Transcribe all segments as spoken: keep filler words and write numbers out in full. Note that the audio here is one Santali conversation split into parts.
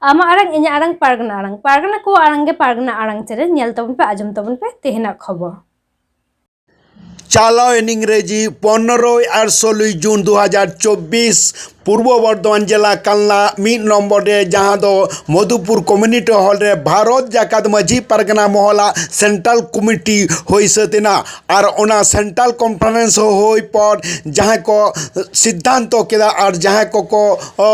ᱟᱢᱟᱜ ᱟᱲᱟᱝ, ᱤᱧᱟᱹᱜ ᱟᱲᱟᱝ, ᱯᱟᱨᱜᱟᱱᱟ ᱟᱲᱟᱝ᱾ ᱯᱟᱨᱜᱟᱱᱟ ᱠᱚᱣᱟᱜ ᱟᱲᱟᱝ ᱜᱮ ᱯᱟᱨᱜᱟᱱᱟ ᱟᱲᱟᱝ ᱪᱮᱱᱮᱞ᱾ ᱧᱮᱞ ᱛᱟᱵᱚᱱ ᱯᱮ, ᱟᱸᱡᱚᱢ ᱛᱟᱵᱚᱱ ᱯᱮ ᱛᱮᱦᱮᱧᱟᱜ ᱠᱷᱚᱵᱚᱨ᱾ ᱪᱟᱞᱟᱣᱮᱱ ᱤᱝᱨᱮᱡᱤ ᱯᱚᱱᱨᱚᱭ ᱟᱴᱥᱚᱞᱤᱥ ᱡᱩᱱ ᱫᱩ ᱦᱟᱡᱟᱨ ᱪᱚᱵᱵᱤᱥ, ᱯᱩᱨᱵᱚ ᱵᱚᱨᱫᱷᱚᱢᱟᱱ ᱡᱮᱞᱟ ᱠᱟᱞᱱᱟ ᱢᱤᱫ ᱱᱚᱢᱵᱚᱨ ᱨᱮ, ᱡᱟᱦᱟᱸ ᱫᱚ ᱢᱚᱫᱷᱩᱯᱩᱨ ᱠᱚᱢᱤᱭᱩᱱᱤᱴᱤ ᱦᱚᱞ ᱨᱮ ᱵᱷᱟᱨᱚᱛ ᱡᱟᱠᱟᱛ ᱢᱟᱹᱡᱷᱤ ᱯᱟᱨᱜᱟᱱᱟ ᱢᱚᱦᱚᱞᱟᱜ ᱥᱮᱱᱴᱨᱟᱞ ᱠᱚᱢᱤᱴᱤ ᱦᱩᱭ ᱥᱟᱹᱛ ᱮᱱᱟ᱾ ᱟᱨ ᱚᱱᱟ ᱥᱮᱱᱴᱨᱟᱞ ᱠᱚᱱᱯᱷᱟᱨᱮᱱᱥ ᱦᱩᱭ ᱯᱚᱨ ᱡᱟᱦᱟᱸᱭ ᱠᱚ ᱥᱤᱫᱽᱫᱷᱟᱱᱛᱚ ᱠᱮᱫᱟ ᱟᱨ ᱡᱟᱦᱟᱸᱭ ᱠᱚᱠᱚ, ᱚ,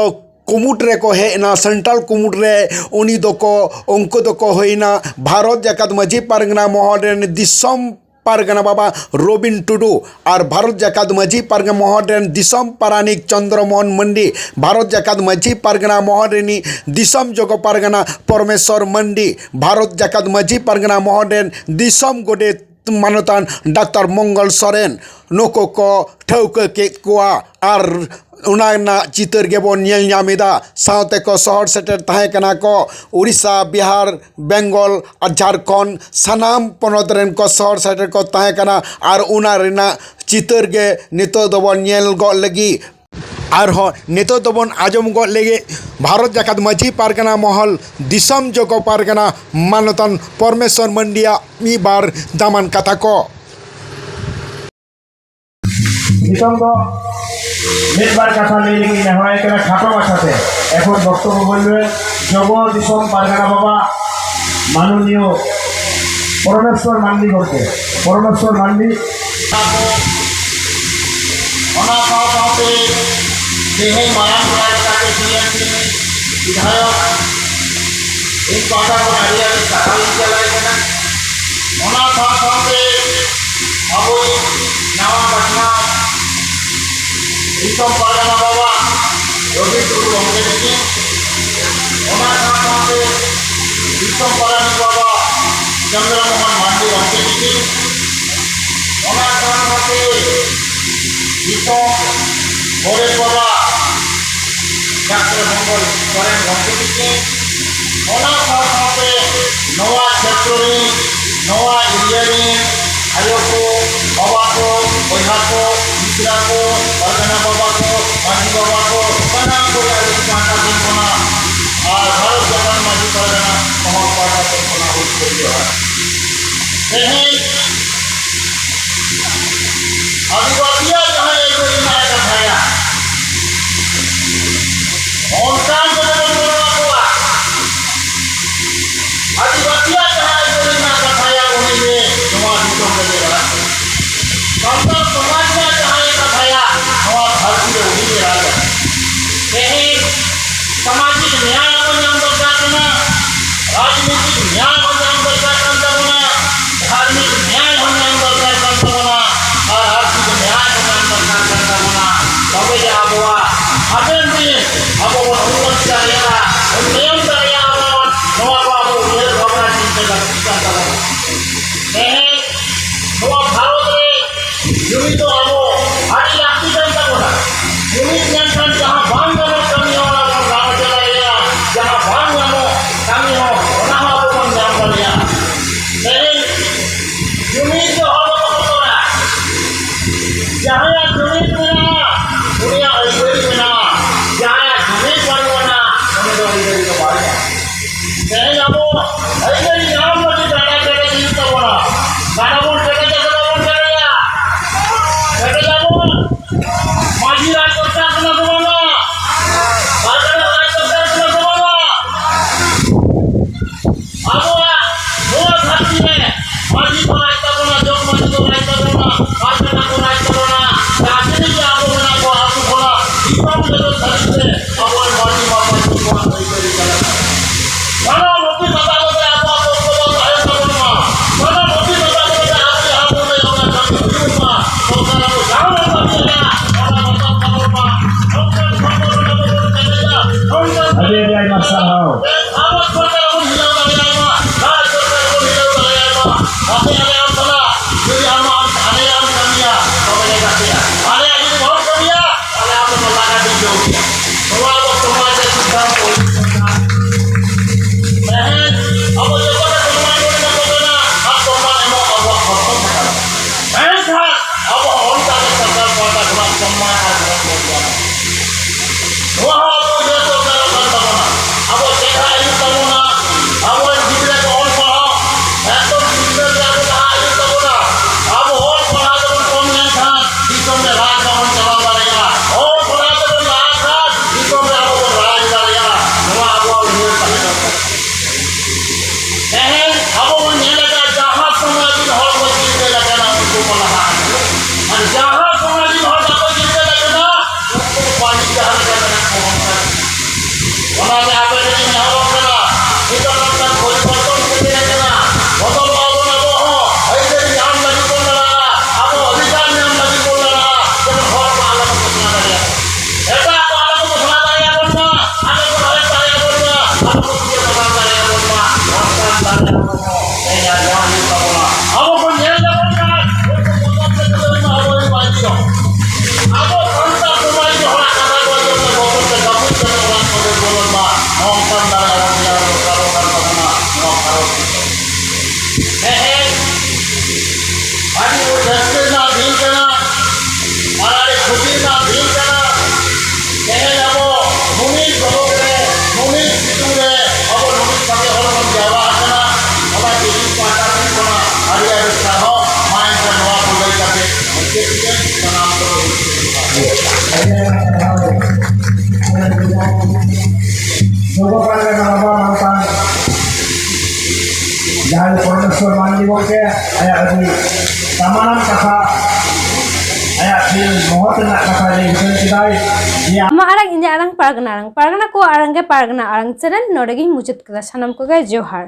ᱠᱩᱢᱩᱴ ᱨᱮᱠᱚ ᱦᱮᱡ ᱮᱱᱟ, ᱥᱮᱱᱴᱨᱟᱞ ᱠᱩᱢᱩᱴ ᱨᱮ, ᱩᱱᱤ ᱫᱚᱠᱚ, ᱩᱱᱠᱩ ᱫᱚᱠᱚ ᱦᱩᱭᱱᱟ ᱵᱷᱟᱨᱚᱛ ᱡᱟᱠᱟᱛ ᱢᱟᱹᱡᱷᱤ ᱯᱟᱨᱜᱟᱱᱟ ᱢᱚᱦᱚᱞ ᱨᱮᱱ ᱫᱤᱥᱚᱢ ᱯᱟᱨᱜᱟᱱᱟ ᱵᱟᱵᱟ ᱨᱚᱵᱤᱱ ᱴᱩᱰᱩ ᱟᱨ ᱵᱷᱟᱨᱚᱛ ᱡᱟᱠᱟᱛ ᱢᱟᱹᱡᱷᱤ ᱯᱟᱨᱜᱟᱱᱟ ᱢᱚᱦᱚᱞ ᱨᱮᱱ ᱫᱤᱥᱚᱢ ᱯᱟᱨᱟᱱᱤᱠ ᱪᱚᱱᱫᱨᱚ ᱢᱳᱦᱚᱱ ᱢᱟᱱᱰᱤ, ᱵᱷᱟᱨᱚᱛ ᱡᱟᱠᱟᱛ ᱢᱟᱹᱡᱷᱤ ᱯᱟᱨᱜᱟᱱᱟ ᱢᱚᱦᱚᱞ ᱨᱤᱱᱤᱡ ᱫᱤᱥᱚᱢ ᱡᱚᱜᱚ ᱯᱟᱨᱜᱟᱱᱟ ᱯᱚᱨᱢᱮᱥᱣᱚᱨ ᱢᱟᱱᱰᱤ, ᱵᱷᱟᱨᱚᱛ ᱡᱟᱠᱟᱛ ᱢᱟᱹᱡᱷᱤ ᱯᱟᱨᱜᱟᱱᱟ ᱢᱚᱦᱚᱞ ᱨᱮᱱ ᱫᱤᱥᱚᱢ ᱜᱚᱰᱮᱛ ᱢᱟᱱᱚᱛᱟᱱ ᱰᱟᱠᱛᱟᱨ ᱢᱚᱝᱜᱚᱞ ᱥᱚᱨᱮᱱ, ᱱᱩᱠᱩ ᱠᱚ ᱴᱷᱟᱹᱣᱠᱟᱹ ᱠᱮᱫ ᱠᱚᱣᱟ᱾ ᱟᱨ ᱚᱱᱟ ᱨᱮᱱᱟᱜ ᱪᱤᱛᱟᱹᱨ ᱜᱮᱵᱚᱱ ᱧᱮᱞ ᱧᱟᱢ ᱮᱫᱟ᱾ ᱥᱟᱶᱛᱮ ᱠᱚ ᱥᱚᱦᱚᱨ ᱥᱮᱴᱮᱨ ᱛᱟᱦᱮᱸ ᱠᱟᱱᱟ ᱠᱚ ᱩᱲᱤᱥᱥᱟ, ᱵᱤᱦᱟᱨ, ᱵᱮᱝᱜᱚᱞ ᱟᱨ ᱡᱷᱟᱲᱠᱷᱚᱸᱰ, ᱥᱟᱱᱟᱢ ᱯᱚᱱᱚᱛ ᱨᱮᱱ ᱠᱚ ᱥᱚᱦᱚᱨ ᱥᱮᱴᱮᱨ ᱠᱚ ᱛᱟᱦᱮᱸ ᱠᱟᱱᱟ᱾ ᱟᱨ ᱚᱱᱟ ᱨᱮᱱᱟᱜ ᱪᱤᱛᱟᱹᱨ ᱜᱮ ᱱᱤᱛᱚᱜ ᱫᱚᱵᱚᱱ ᱧᱮᱞ ᱜᱚᱫ ᱞᱟᱹᱜᱤᱫ᱾ ᱟᱨᱦᱚᱸ ᱱᱤᱛᱚᱜ ᱫᱚᱵᱚᱱ ᱟᱸᱡᱚᱢ ᱜᱚᱫ ᱞᱮᱜᱮ ᱵᱷᱟᱨᱚᱛ ᱡᱟᱠᱟᱛ ᱢᱟᱹᱡᱷᱤ ᱯᱟᱨᱜᱟᱱᱟ ᱢᱚᱦᱚᱞ ᱫᱤᱥᱚᱢ ᱡᱚᱜᱚ ᱯᱟᱨᱜᱟᱱᱟ ᱢᱟᱱᱚᱛᱟᱱ ᱯᱚᱨᱢᱮᱥᱣᱚᱨ ᱢᱟᱱᱰᱤᱭᱟᱜ ᱢᱤᱫ ᱵᱟᱨ ᱫᱟᱢᱟᱱ ᱠᱟᱛᱷᱟ ᱠᱚ᱾ ᱱᱤᱛᱚᱝ ᱫᱚ ᱢᱤᱫ ᱵᱟᱨ ᱠᱟᱛᱷᱟ ᱞᱟᱹᱭ ᱞᱟᱹᱜᱤᱫ ᱱᱮᱦᱚᱨᱟᱭ ᱠᱟᱱᱟ, ᱠᱷᱟᱴᱚ ᱢᱟᱪᱷᱟᱛᱮ᱾ ᱮᱠᱷᱚᱱ ᱵᱚᱠᱛᱚᱵᱵᱚ ᱵᱚᱞ ᱨᱮ ᱡᱚᱜᱚ ᱫᱤᱥᱚᱢ ᱯᱟᱨᱜᱟᱱᱟ ᱵᱟᱵᱟ ᱢᱟᱱᱚᱱᱤᱭᱚ ᱯᱚᱨᱚᱢᱮᱥᱣᱚᱨ ᱢᱟᱱᱰᱤ ᱜᱚᱢᱠᱮ, ᱯᱚᱨᱚᱢᱮᱥᱣᱚᱨ ᱢᱟᱱᱰᱤ᱾ ᱚᱱᱟ ᱥᱟᱶ ᱥᱟᱶᱛᱮ ᱛᱮᱦᱮᱧ ᱢᱟᱨᱟᱝ ᱯᱮᱲᱟ ᱞᱮᱠᱟᱛᱮ ᱥᱤ ᱮᱢ ᱥᱤ ᱵᱤᱫᱷᱟᱭᱚᱠ ᱤᱧ ᱯᱟᱦᱴᱟ ᱠᱷᱚᱱ ᱟᱹᱰᱤ ᱟᱹᱰᱤ ᱥᱟᱨᱦᱟᱣ ᱤᱧ ᱪᱟᱞᱟᱭ ᱠᱟᱱᱟ᱾ ᱚᱱᱟ ᱥᱟᱶ ᱥᱟᱶᱛᱮ ᱟᱵᱚᱭᱤᱡ ᱱᱟᱣᱟ ᱵᱟᱪᱷᱱᱟᱣ ᱫᱤᱥᱚᱢ ᱯᱟᱨᱜᱟᱱᱟ ᱵᱟᱵᱟ ᱨᱚᱵᱤ ᱴᱩᱰᱩ ᱜᱚᱢᱠᱮ ᱛᱤᱠᱤᱱ, ᱚᱱᱟ ᱥᱟᱶ ᱥᱟᱶᱛᱮ ᱫᱤᱥᱚᱢ ᱯᱟᱨᱟᱱᱤᱠ ᱵᱟᱵᱟ ᱪᱚᱱᱫᱨᱚ ᱢᱳᱦᱚᱱ ᱢᱟᱱᱰᱤ ᱜᱚᱢᱠᱮ ᱛᱤᱠᱤᱱ, ᱚᱱᱟ ᱥᱟᱶ ᱥᱟᱶᱛᱮ ᱫᱤᱥᱚᱢ ᱜᱚᱰᱮᱛ ᱵᱟᱵᱟ ᱰᱟᱠᱛᱟᱨ ᱢᱚᱝᱜᱚᱞ ᱥᱚᱨᱮᱱ ᱜᱚᱢᱠᱮ ᱛᱤᱠᱤᱱ, ᱚᱱᱟ ᱥᱟᱶ ᱥᱟᱶᱛᱮ ᱱᱚᱣᱟ ᱠᱷᱮᱛᱨᱚ ᱨᱤᱱ, ᱱᱚᱣᱟ ᱮᱨᱤᱭᱟ ᱨᱤᱱ ᱟᱭᱳ ᱠᱚ, ᱵᱟᱵᱟ ᱠᱚ, ᱵᱚᱭᱦᱟ ᱠᱚ, ᱢᱤᱥᱨᱟ ᱠᱚ, ᱯᱟᱨᱜᱟᱱᱟ ᱵᱟᱵᱟ ᱠᱚ, ᱢᱟᱹᱡᱷᱤ ᱵᱟᱵᱟ ᱠᱚ, ᱥᱟᱱᱟᱢ ᱠᱚᱜᱮ ᱟᱹᱞᱤᱧ ᱯᱟᱦᱴᱟ ᱥᱮᱱ ᱠᱷᱚᱱᱟᱜ ᱟᱨ ᱛᱮᱦᱮᱧ ᱟᱹᱫᱤᱵᱟᱹᱥᱤᱭᱟᱜ ᱡᱟᱦᱟᱸ ᱟᱹᱭᱫᱟᱹᱨᱤ ᱨᱮᱱᱟᱜ ᱮ ᱠᱟᱛᱷᱟᱭᱟ, ᱚᱱᱠᱟᱱ ᱠᱚᱫᱚ ᱵᱚᱱ ᱜᱚᱲᱚ ᱟᱠᱚᱣᱟ᱾ ᱟᱹᱫᱤᱵᱟᱹᱥᱤᱭᱟᱜ ᱡᱟᱦᱟᱸ ᱟᱹᱭᱫᱟᱹᱨᱤ ᱨᱮᱱᱟᱜ ᱠᱟᱛᱷᱟᱭᱟ, ᱩᱱᱤ ᱜᱮ ᱱᱚᱣᱟ ᱫᱤᱥᱚᱢ ᱨᱮᱜᱮ ᱨᱟᱡᱽ᱾ ᱥᱟᱱᱛᱟᱲ ᱥᱚᱢᱟᱡᱽ ᱨᱮᱱᱟᱜ ᱡᱟᱦᱟᱸᱭ ᱠᱟᱛᱷᱟᱭᱟ, ᱱᱚᱣᱟ ᱫᱷᱟᱹᱨᱛᱤ ᱨᱮ ᱩᱱᱤ ᱜᱮ ᱨᱟᱡᱽ᱾ ᱛᱮᱦᱮᱧ ᱥᱟᱢᱟᱡᱤᱠ ᱱᱭᱟᱭ ᱵᱚᱱ ᱧᱟᱢ ᱫᱚᱨᱠᱟᱨ ᱠᱟᱱᱟ, ᱨᱟᱡᱽᱱᱤᱛᱤᱠ ᱱᱭᱟᱭ ᱵᱚᱱ ᱧᱟᱢ ᱫᱚᱨᱠᱟᱨ ᱠᱟᱱ ᱛᱟᱵᱚᱱᱟ, ᱫᱷᱟᱨᱢᱤᱠ ᱱᱭᱟᱭ ᱦᱚᱸ ᱧᱟᱢ ᱫᱚᱨᱠᱟᱨ ᱠᱟᱱ ᱛᱟᱵᱚᱱᱟ, ᱟᱨ ᱟᱨᱛᱷᱤᱠ ᱱᱭᱟᱭ ᱦᱚᱸ ᱧᱟᱢ ᱫᱚᱨᱠᱟᱨ ᱠᱟᱱ ᱛᱟᱵᱚᱱᱟ᱾ ᱛᱚᱵᱮ ᱡᱮ ᱟᱵᱚᱣᱟᱜ ᱦᱟᱯᱮᱱ ᱫᱤᱱ ᱟᱵᱚ ᱵᱚᱱ ᱩᱱᱱᱚᱛᱤ ᱫᱟᱲᱮᱭᱟᱜᱼᱟ, ᱩᱱᱱᱚᱭᱚᱱ ᱫᱟᱲᱮᱭᱟᱜᱼᱟ ᱵᱚᱱ, ᱱᱚᱣᱟ ᱠᱚ ᱟᱵᱚ ᱩᱭᱦᱟᱹᱨ ᱵᱷᱟᱵᱽᱱᱟ ᱪᱤᱱᱛᱟᱹ ᱞᱟᱹᱠᱛᱤ ᱠᱟᱱ ᱛᱟᱵᱚᱱᱟ᱾ ᱛᱮᱦᱮᱧ ᱱᱚᱣᱟ ᱵᱷᱟᱨᱚᱛ ᱨᱮ ᱡᱩᱢᱤᱫ ᱫᱚ ᱟᱵᱚ ᱟᱹᱰᱤ ᱞᱟᱹᱠᱛᱤ ᱠᱟᱱ ᱛᱟᱵᱚᱱᱟ᱾ ᱡᱩᱢᱤᱫ ᱞᱮᱱᱠᱷᱟᱱ ᱡᱟᱦᱟᱸ ᱵᱟᱝ ᱜᱟᱱᱚᱜ ᱠᱟᱹᱢᱤ ᱦᱚᱸ ᱚᱱᱟ ᱵᱚᱱ ᱜᱟᱱ ᱦᱚᱪᱚ ᱫᱟᱲᱮᱭᱟᱜᱼᱟ, ᱡᱟᱦᱟᱸ ᱵᱟᱝ ᱧᱟᱢᱚᱜ ᱠᱟᱹᱢᱤ ᱦᱚᱸ ᱚᱱᱟ ᱦᱚᱸ ᱟᱵᱚ ᱵᱚᱱ ᱧᱟᱢ ᱫᱟᱲᱮᱭᱟᱜᱼᱟ᱾ ᱛᱮᱦᱮᱧ ᱡᱩᱢᱤᱫ ᱫᱚ ᱦᱚᱲ ᱵᱟᱠᱚ ᱵᱚᱛᱚᱨᱟ᱾ ᱡᱟᱦᱟᱸᱭᱟᱜ ᱡᱩᱢᱤᱫ ᱢᱮᱱᱟᱜᱼᱟ, ᱩᱱᱤᱭᱟᱜ ᱟᱹᱭᱫᱟᱹᱨᱤ ᱢᱮᱱᱟᱜᱼᱟ᱾ ᱡᱟᱦᱟᱸᱭᱟᱜ ᱡᱩᱢᱤᱫ ᱵᱟᱹᱱᱩᱜ ᱟᱱᱟ, ᱩᱱᱤ ᱫᱚ ᱟᱹᱭᱫᱟᱹᱨᱤ ᱫᱚ ᱵᱟᱭ ᱧᱟᱢᱟ᱾ ᱛᱮᱦᱮᱧ ᱟᱵᱚ ᱟᱹᱭᱫᱟᱹᱨᱤ ᱧᱟᱢ ᱞᱟᱹᱜᱤᱫ ᱰᱟᱸᱰᱟ ᱠᱮᱴᱮᱡ ᱦᱩᱭᱩᱜ ᱛᱟᱵᱚᱱᱟ᱾ ᱰᱟᱸᱰᱟ ᱵᱚᱱ ᱠᱮᱴᱮᱡᱟ ᱥᱮ ᱵᱟᱵᱚᱱ ᱠᱮᱴᱮᱡᱟ? ᱠᱮᱴᱮᱡᱟᱵᱚᱱ᱾ ᱢᱟᱹᱡᱷᱤ ᱨᱟᱡᱽ ᱫᱚᱨᱠᱟᱨ ᱠᱟᱱᱟ ᱥᱮ ᱵᱟᱝᱟ? ᱯᱟᱨᱜᱟᱱᱟ ᱨᱟᱡᱽ ᱫᱚᱨᱠᱟᱨ ᱠᱟᱱᱟ ᱥᱮ ᱵᱟᱝᱟ? ᱟᱵᱚᱣᱟᱜ ᱱᱚᱣᱟ ᱫᱷᱟᱹᱨᱛᱤ ᱨᱮ ᱢᱟᱹᱡᱷᱤ ᱠᱚ ᱨᱟᱡᱽ ᱛᱟᱵᱚᱱᱟ, ᱡᱚᱜᱽ ᱢᱟᱹᱡᱷᱤ ᱠᱚ ᱨᱟᱡᱽ ᱛᱟᱵᱚᱱᱟ, ᱯᱟᱨᱜᱟᱱᱟ ᱠᱚ ᱨᱟᱡᱽ ᱛᱟᱵᱚᱱᱟ, ᱡᱟᱦᱟᱸ ᱛᱤᱱᱟᱹᱜ ᱜᱮ ᱟᱵᱚ ᱢᱮᱱᱟᱜ ᱠᱚᱣᱟ, ᱟᱹᱛᱩ ᱠᱷᱚᱱᱟᱜ ᱫᱤᱥᱚᱢ ᱞᱮᱵᱮᱞ ᱫᱷᱟᱹᱵᱤᱡ ᱛᱮ ᱟᱵᱚᱨᱮᱱ ᱢᱟᱹᱡᱷᱤ ᱢᱟᱯᱟᱡᱷᱤ ᱠᱚᱣᱟᱜ ᱟᱹᱭᱫᱟᱹᱨᱤ ᱠᱟᱱᱟ᱾ ᱥᱟᱱᱟᱢ ᱦᱟᱹᱯᱤᱫ ᱟᱫᱟᱞᱚᱛ ᱨᱮ ᱟᱵᱚᱣᱟᱜ ᱵᱚᱠᱛᱚᱵᱚ ᱛᱟᱦᱮᱱ ᱛᱟᱵᱚᱱ ᱢᱟ᱾ ᱥᱟᱱᱟᱢ ᱦᱟᱹᱯᱤᱫ ᱟᱫᱟᱞᱚᱛ ᱨᱮ ᱟᱵᱚ ᱡᱟᱦᱟᱸ ᱵᱚᱱ ᱞᱟᱹᱭᱟ ᱚᱱᱟ ᱠᱟᱹᱢᱤ ᱦᱩᱭᱩᱜ ᱢᱟ᱾ ᱥᱚᱨᱠᱟᱨ ᱟᱵᱚ ᱡᱟᱦᱟᱸ ᱵᱚᱱ ᱠᱟᱹᱢᱤᱭᱮᱫᱟ, ᱚᱱᱟ ᱵᱟᱛᱟᱣ ᱛᱟᱵᱚᱱ ᱢᱟ᱾ ᱱᱚᱝᱠᱟᱱ ᱥᱚᱨᱠᱟᱨ ᱟᱵᱚ ᱵᱚᱱ ᱠᱟᱹᱢᱤᱭᱮᱫᱟ, ᱱᱚᱝᱠᱟᱱ ᱟᱹᱰᱤ ᱟᱹᱰᱤ ᱟᱭᱢᱟ ᱥᱟᱨᱦᱟᱣ᱾ ᱵᱷᱟᱨᱚᱛ ᱥᱚᱨᱠᱟᱨ ᱵᱚᱱ ᱦᱤᱞᱟᱹᱣ ᱫᱟᱲᱮᱭᱟᱭ ᱢᱟ, ᱵᱷᱟᱨᱚᱛ ᱥᱚᱨᱠᱟᱨ ᱵᱚᱱ ᱦᱤᱞᱟᱹᱣ ᱫᱟᱲᱮᱭᱟᱭ ᱢᱟ᱾ ᱟᱯᱮ ᱟᱞᱮ ᱟᱢ ᱥᱟᱞᱟᱜ ᱡᱩᱫᱤ ᱟᱢ, ᱟᱞᱮ ᱟᱢ ᱡᱚᱜᱚ ᱯᱟᱨᱜᱟᱱᱟ ᱵᱟᱵᱟ ᱢᱟᱱᱚᱛᱟᱱ ᱡᱟᱦᱟᱸᱭ ᱯᱚᱨᱚᱢᱮᱥᱣᱚᱨ ᱢᱟᱱᱰᱤ ᱜᱚᱢᱠᱮ ᱟᱭᱟᱜ ᱟᱹᱰᱤ ᱫᱟᱢᱟᱱᱟᱱ ᱠᱟᱛᱷᱟ, ᱟᱭᱟᱜ ᱟᱹᱰᱤ ᱢᱚᱦᱚᱛ ᱨᱮᱱᱟᱜ ᱠᱟᱛᱷᱟ ᱞᱟᱹᱭ ᱩᱪᱷᱟᱹᱱ ᱠᱮᱫᱟᱭ᱾ ᱡᱮ ᱟᱢᱟᱜ ᱟᱲᱟᱝ, ᱤᱧᱟᱹᱜ ᱟᱲᱟᱝ, ᱯᱟᱨᱜᱟᱱᱟ ᱟᱲᱟᱝ, ᱯᱟᱨᱜᱟᱱᱟ ᱠᱚᱣᱟᱜ ᱟᱲᱟᱝ ᱜᱮ ᱯᱟᱨᱜᱟᱱᱟ ᱟᱲᱟᱝ ᱪᱮᱱᱮᱞ᱾ ᱱᱚᱰᱮ ᱜᱤᱧ ᱢᱩᱪᱟᱹᱫ ᱠᱮᱫᱟ᱾ ᱥᱟᱱᱟᱢ ᱠᱚᱜᱮ ᱡᱚᱦᱟᱨ᱾